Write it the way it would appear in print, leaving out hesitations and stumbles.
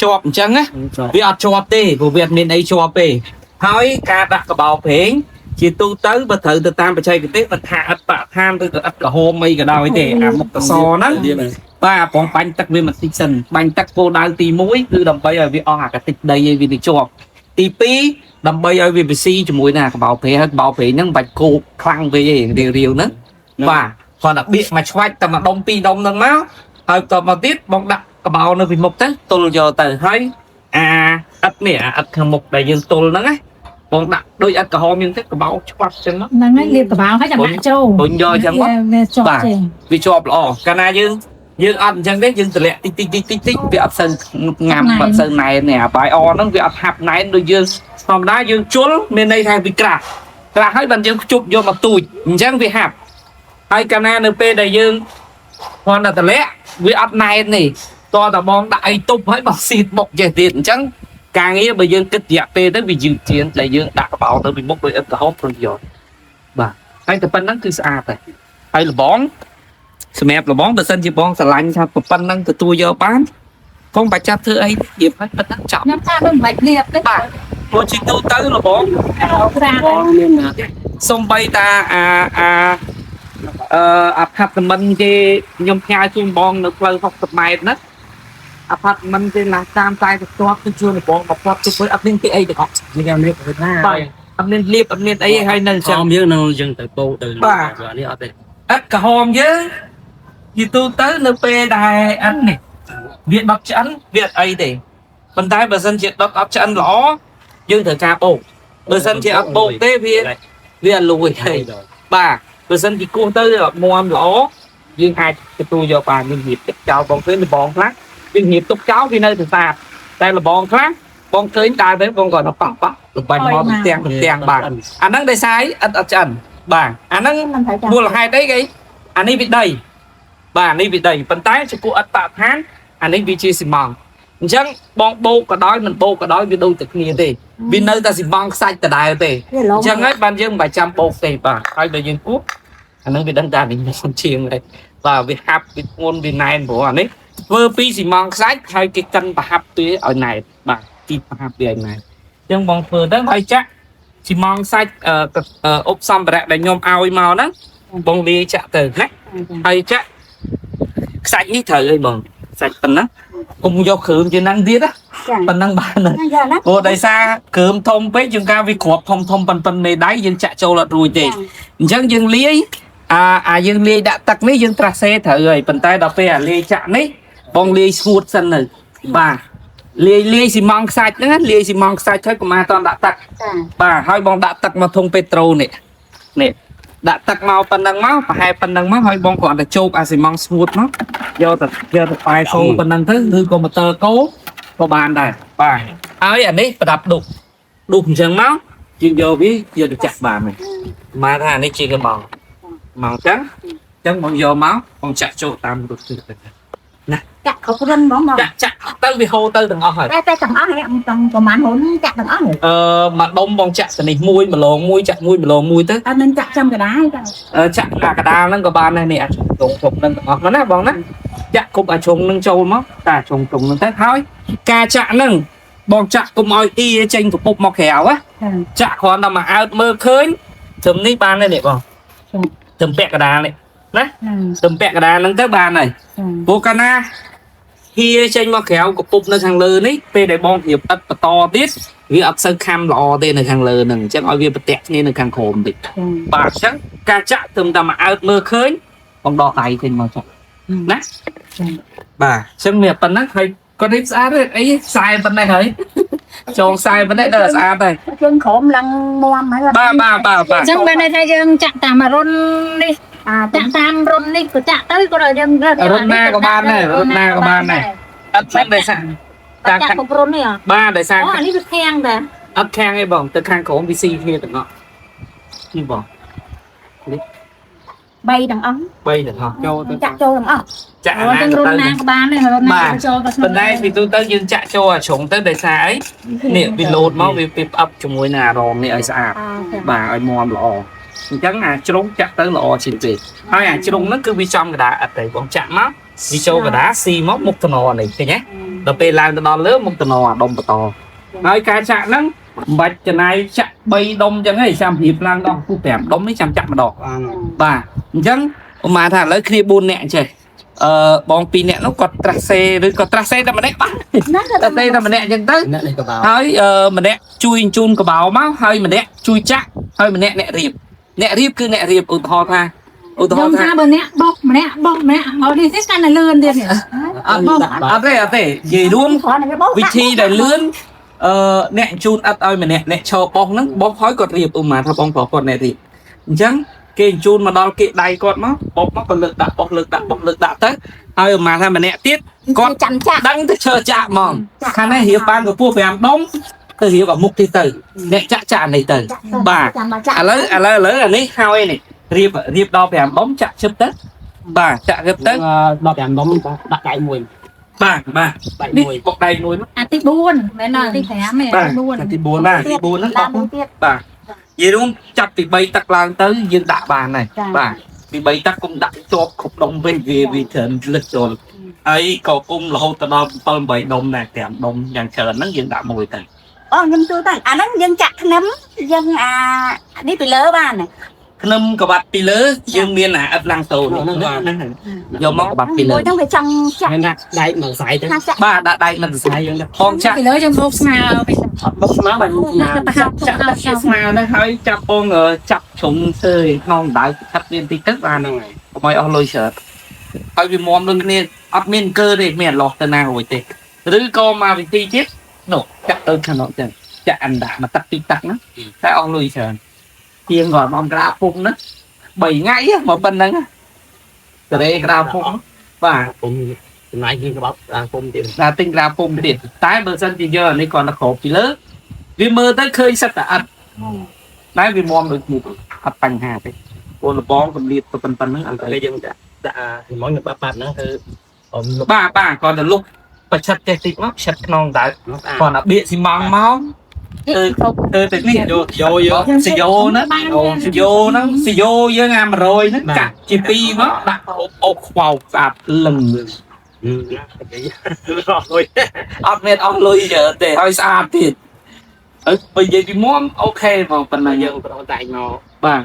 ជាប់អញ្ចឹងណាវាអត់ជាប់ទេព្រោះវាអត់មានអីជាប់ទេហើយការដាក់កបោប្រេងជាទូទៅបើត្រូវទៅតាមបច្ចេកទេសមិនថាឥដ្ឋបរិស្ថានឬក៏ឥដ្ឋក្រហមអីក៏ដោយទេអាមុខតសហ្នឹងបាទបងបាញ់ទឹកវាមិនតិចសិនបាញ់ទឹកគោលដៅទី1គឺដើម្បីឲ្យវាអស់អាកតិចដីឲ្យវាទៅជាប់ទី2ដើម្បីឲ្យវាបស៊ីជាមួយនឹងអាកបោប្រេងហើយកបោប្រេងហ្នឹងមិនបាច់គោកខ្លាំងពេកទេរាវៗហ្នឹងបាទគ្រាន់តែបៀកមួយឆ្វាច់តែមួយដុំពីរដុំហ្នឹងមកហើយបន្តមកទៀតបងដាក់កបោនៅពីមុខទៅទល់យកទៅហើយអាឥដ្ឋនេះអាឥដ្ឋខាងមុខដែលយើងទល់ហ្នឹងណាបងដាក់ដូចឥដ្ឋក្រហមយើងទៅកបោឆ្វាត់ចឹងមក ហ្នឹងហើយលាបកបោហើយចាំដាក់ចូល រុញយកចឹងមក វាជាប់ទេ វាជាប់ល្អកាលណាយើងយើងអត់អញ្ចឹងទេយើងតម្លាក់តិចតិចតិចតិចតិចវាអត់សូវងាំអត់សូវណែនទេអាបាយអហ្នឹងវាអត់ហាប់ណែនដូចយើងធម្មតាយើងជុលមានន័យថាវាក្រាស់ក្រាស់ហើយបានយើងខ្ជប់យកមកទូចអញ្ចឹងវាហាប់ហើយកាលណានៅពេលដែលយើងគ្រាន់តែតម្លាក់វាអត់ណែនទេតោះតែបងដាក់អីទប់ហើយបងស៊ីតបុកចេះទៀតអញ្ចឹងការងារបើយើងគិតរយៈពេលទៅវាយឺតជាងដែលយើងដាក់កបោទៅពីមុខដោយឥដ្ឋក្រហមព្រមយកបាទហើយតែប៉ុណ្្នឹងគឺស្អាតហើយហើយលបង សម្រាប់លបងបើសិនជាបងស្រឡាញ់ថាប៉ុណ្្នឹងទទួលយកបានបងបាច់ចាប់ធ្វើអីរៀបហើយប៉ុណ្្នឹងចប់ ខ្ញុំថាមិនបាច់លាបទេ បាទព្រោះជាទូទៅលបង ស្រាល បងមានណា សំបីតាអាអាអឺអាផាតមិនគេខ្ញុំផ្ញើជូនបងនៅផ្លូវ60ម៉ែត្រណាអាផាតមិនគេឡាតាមតែទៅទាប់ទៅជួនលបងមកផ្លាប់ទៅអត់មានគេអីទាំងអស់ នេះគេមានទៅថា បាទអត់មានលៀបអត់មានអីហើយនៅអញ្ចឹង អមយើងនៅយើងទៅពោទៅនេះអត់ទេ ឥដ្ឋក្រហមយើងជាទូទៅនៅពេលដែលឥដ្ឋនេះវាដុតឆ្អិនវាអត់អីទេប៉ុន្តែបើសិនជាដុតអត់ឆ្អិនល្អយើងត្រូវការបោកបើសិនជាអត់បោកទេវាវាអត់លួយទេបាទបើសិនជាគោះទៅអត់មាំល្អយើងអាចទទួលយកបានយើងរៀបទុកចោលបងឃើញលបងខ្លះយើងរៀបទុកចោលវានៅតែស្អាតតែលបងខ្លះបងឃើញដើរទៅបងគាត់ទៅប៉ះប៉ះលបាញ់មកផ្ទាំងផ្ទាំងបាទអាហ្នឹងដោយសារអីឥដ្ឋអត់ឆ្អិនបាទអាហ្នឹង មិនត្រូវចាំ មូលហេតុអីគេអានេះវាដីបាទអានេះវាដីប៉ុន្តែចំពោះអត្តបឋានអានេះវាជាស៊ីម៉ង់អញ្ចឹងបងបោកក៏ដោយមិនបោកក៏ដោយវាដូចតែគ្នាទេវានៅតែស៊ីម៉ង់ខ្សាច់ដដែលទេ វាឡង អញ្ចឹងហើយបានយើងមិនបាច់ចាំបោកទេបាទហើយបើយើងគួបអានឹងវាដឹងតែនេះមិនជាងហើយបាទវាហាប់វាធ្ងន់វាណែនព្រោះអានេះធ្វើពីស៊ីម៉ង់ខ្សាច់ហើយគេកិនប្រហាប់វាឲ្យណែនបាទទីប្រហាប់វាឲ្យណែនអញ្ចឹងបងធ្វើទៅហើយចាក់ស៊ីម៉ង់ខ្សាច់អឺអុបសម្ភារៈដែលខ្ញុំឲ្យមកហ្នឹងបងលាយចាក់ទៅណាហើយចាក់ខ្សាច់នេះត្រូវហើយបងខ្សាច់ប៉ុណ្ណាកុំយកគ្រឿងជាងហ្នឹងទៀតណា ចា ប៉ុណ្ណឹងបានហើយ យ៉ាណា ព្រោះដោយសារគ្រើមធំពេកជាងការវាគ្រាប់ធំធំប៉ុនប៉ុនមេដៃយើងចាក់ចូលអត់រួចទេអញ្ចឹងយើងលាយអាអាយើងលាយដាក់ទឹកនេះយើងត្រាស់សេត្រូវហើយប៉ុន្តែដល់ពេលអាលាយចាក់នេះបងលាយស្ងួតសិនទៅបាទលាយលាយស៊ីម៉ង់ខ្សាច់ហ្នឹងណាលាយស៊ីម៉ង់ខ្សាច់ហើយកុំអាតន់ដាក់ទឹក ចា បាទហើយបងដាក់ទឹកមកធុងពេត្រូនេះនេះដាក់ទឹកមកប៉ុណ្ណឹងមកប្រហែលប៉ុណ្ណឹងមកហើយបងគ្រាន់តែជោកអាស៊ីម៉ង់ស្ងួតមកយកទៅយកទៅប៉ែកោប៉ុណ្ណឹងទៅឬក៏ម៉ូទ័រកោក៏បានដែរបាទហើយអានេះប្រដាប់ដុកដុកអញ្ចឹងមកយើងយកវាយកទៅចាក់បានហើយមកថាអានេះជាកំបងមកអញ្ចឹងអញ្ចឹងបងយកមកបងចាក់ចូលតាមរសជាតិទៅ ចាក់គ្រប់រុនហ្មងមក ចាក់ចាក់ទៅវាហូរទៅទាំងអស់ហើយ តែតែទាំងអស់នេះទាំងប្រហែលរុនចាក់ទាំងអស់ អឺមួយដុំបងចាក់ទៅនេះមួយម្លងមួយចាក់មួយម្លងមួយទៅ អត់នឹងចាក់ចំកដាលចា អឺចាក់អាកដាលហ្នឹងក៏បានដែរនេះអាចជ្រុងគ្រប់ហ្នឹងទាំងអស់មកណាបងណាចាក់គ្រប់អាជ្រុងហ្នឹងចូលមកតាជ្រុងជ្រុងហ្នឹងទៅហើយការចាក់ហ្នឹងបងចាក់កុំឲ្យអ៊ីចេញកពុបមកក្រៅណាចាក់គ្រាន់តែមកអើតមើលឃើញត្រឹមនេះបានហើយនេះបងត្រឹមពាក់កដាលនេះណាត្រឹមពាក់កដាលហ្នឹងទៅបានហើយព្រោះកាលណាហៀចេញមកក្រៅកពុបនៅខាងលើនេះពេលដែលបងរៀបឥតបន្តទៀតវាអត់សូវខាំល្អទេនៅខាងលើហ្នឹងអញ្ចឹងឲ្យវាប្រតាក់គ្នានៅខាងក្រោមតិច បាទអញ្ចឹងការចាក់ត្រឹមតែមកអើតមើលឃើញបងដកដៃចេញមកចាក់ណាបាទអញ្ចឹងវាប៉ុណ្ណឹងហើយគាត់រៀបស្អាតទេអីខ្សែប៉ុណ្ណេះហើយចងខ្សែប៉ុណ្ណេះដល់តែស្អាតហើយ ជើងក្រោមឡើងមាំហើយ បាទបាទបាទបាទ អញ្ចឹងបានន័យថាយើងចាក់តាមរុននេះ អា ចាក់តាមរុននេះក៏ចាក់ទៅក៏ដល់យើងរើស រុនណាក៏បានដែររុនណាក៏បានដែរអត់មិនដោយសារ ចាក់គ្រប់រុននេះ បាទដោយសារ អូអានេះវាខាំងតា អត់ខាងទេបងទៅខាងក្រោមវាស៊ីគ្នាទាំងអស់នេះបង បីទាំងអស់ បីទាំងអស់ចូលទៅ ចាក់ចូលទាំងអស់ ចាក់ អូ អាណា ចឹងរុន ក៏ទៅ ណាក៏បានដែររុនណាក៏ចូលទៅ ប៉ុន្តែពីទូទៅយើងចាក់ចូលអាជ្រុងទៅដោយសារអីនេះវាលោតមកវាវាផ្អឹបជាមួយនឹងអារម្មណ៍នេះឲ្យស្អាតបាទឲ្យមាំល្អអញ្ចឹងអាជ្រុងចាក់ទៅល្អជាងគេហើយអាជ្រុងហ្នឹងគឺវាចំកដាឥដ្ឋទេបងចាក់មកវាចូលកដាស៊ីមកមុខតំណនេះឃើញទេដ ដល់ពេលឡើងទៅដល់លើមុខតំណអាដុំបន្តហើយការចាក់ហ្នឹងមិនបាច់ចំណាយចាក់3ដុំចឹងឯងចាំរៀបឡើងដល់ពុះ5ដុំនេះចាំចាក់ម្ដងបាទអញ្ចឹងឧមាថាឥឡូវគ្នា4នាក់ចេះអឺបង2នាក់នោះគាត់ត្រាស់សេឬក៏ត្រាស់សេតែម្នាក់បាទ ហ្នឹង ត្រាស់សេតែម្នាក់អញ្ចឹងទៅ អ្នកនេះក៏បោ ហើយម្នាក់ជួយជូនកបោមកហើយម្នាក់ជួយចាក់ហើយម្នាក់អ្នករៀបអ្នករៀបគឺអ្នករៀបឧទាហរណ៍ថាឧទាហ ខ្ញុំ រណ៍ថា ថាបើអ្នកបោកម្នាក់បោកម្នាក់ហើយនេះទេកាន់តែលឿនទៀតនេះ អត់អត់ទេអត់ទេនិយាយរួម គ្រាន់តែវាបោក វិធីដែលលឿនអឺអ្នកជូនអត់ឲ្យម្នាក់អ្នកឈរបោះហ្នឹងបោះហើយគាត់រៀបឧបមាថាបងប្រុសគាត់អ្នករៀបអញ្ចឹងគេជូនមកដល់គេដៃគាត់មកបោះមកក៏លើកដាក់បោះលើកដាក់បោះលើកដាក់ទៅហើយឧបមាថាម្នាក់ទៀតគាត់ ចាំចាក់ ដឹងទៅឈើចាក់ហ្មងខាងនេះរៀបបានកម្ពស់5ដុំទៅរៀបអាមុខទៀតទៅអ្នកចាក់ចាក់នេះទៅបាទ ចាំមកចាក់ ឥឡូវឥឡូវឥឡូវអានេះហើយនេះរៀបរៀបដល់5ដុំចាក់ជឹបទៅបាទចាក់ជឹបទៅ ដល់5ដុំដាក់ដៃមួយ បាទបាទ នេះ ដៃមួយ បុកដៃមួយមក អាទី4មិនមែនដល់ទី5ទេអាទី បាទទី4បាទទី4ហ្នឹង ឡើងមួយទៀត បាទនិយាយរួមចាប់ពី3ទឹកឡើងទៅយើងដាក់បានហើយបាទពី3ទឹកគុំដាក់ជាប់គ្រប់ដុំវិញវាវាច្រើនលឹះចូលហើយក៏គុំរហូតទៅដល់7 8ដុំដែរ5ដុំយ៉ាងច្រើនហ្នឹងយើងដាក់មួយទៅ អូខ្ញុំទូទៅអាហ្នឹងយើងចាក់ធ្នឹមយើងអានេះពីលើបាន ធ្នឹមកបាត់ពីលើយើងមានអាឥតឡើងតូនេះហ្នឹងយកមកកបាត់ពីលើ មួយហ្នឹងវាចង់ចាក់ ហើយដាក់ដៃមកស្អែកទៅ ថាចាក់ បាទដាក់ដៃមិនសរសៃ ស្អែកយើងដាក់ ផងចាក់ 4ពីលើយើងបោកស្មើពី អត់បុកស្មើបាទស្មើ ទៅ ចាក់ចាក់ដាក់ជាស្មើហ្នឹងហើយចាប់ពងចាប់ជ្រុងសើក្នុងដៅឆាត់មានតិចទៅបាន ហ្នឹងហើយ កុំឲ្យអស់លុយច្រើនហើយវាមមនឹងគ្នាអត់មានអង្គើទេមានអាលោះទៅណារួចទេឬក៏មកវិធីទៀតនោះចាក់ទៅខាងនោះចឹងចាក់អណ្ដាមកទឹកទីទឹកហ្នឹងតែអស់លុយច្រើនជាងគាត់មកក្រាពុំហ្នឹង3ថ្ងៃមកប៉ុណ្្នឹងតរេក្រាពុំបាទ ពុំចំណាយយើងក្បោបឡើងពុំទៀត ណាទិញក្រាពុំទៀតតែបើសិនជាយកអានេះគាត់ទៅគ្របពីលើវាមើលទៅឃើញសិតតែអត់តែវាមមដូចគ្នាអត់បញ្ហាទេកូនលបងកម្លៀតទៅប៉ុណ្្នឹងអត់ ពេលយើងដាក់ដាក់អាម៉ងបាប់បាប់ហ្នឹងគឺអមលុប បាទបាទគាត់ទៅលុបប្រឆិតចេះតិចមកឆិតខ្នងដៅ មកស្អាត គាត់តែបៀកស៊ីម៉ងមកទៅទៅទៅនេះ យកយកយក សយោហ្នឹងសយោហ្នឹងសយោយើងអា100ហ្នឹងកាក់ជា2មកដាក់អូខ្វោស្អាតលឹង រស់លុយ អត់មានអស់លុយច្រើនទេហើយស្អាតទៀតហើយបើនិយាយពីមុំអូខេហ្មងប៉ុណ្ណា យើ យើង ងប្រដៃមក បាទ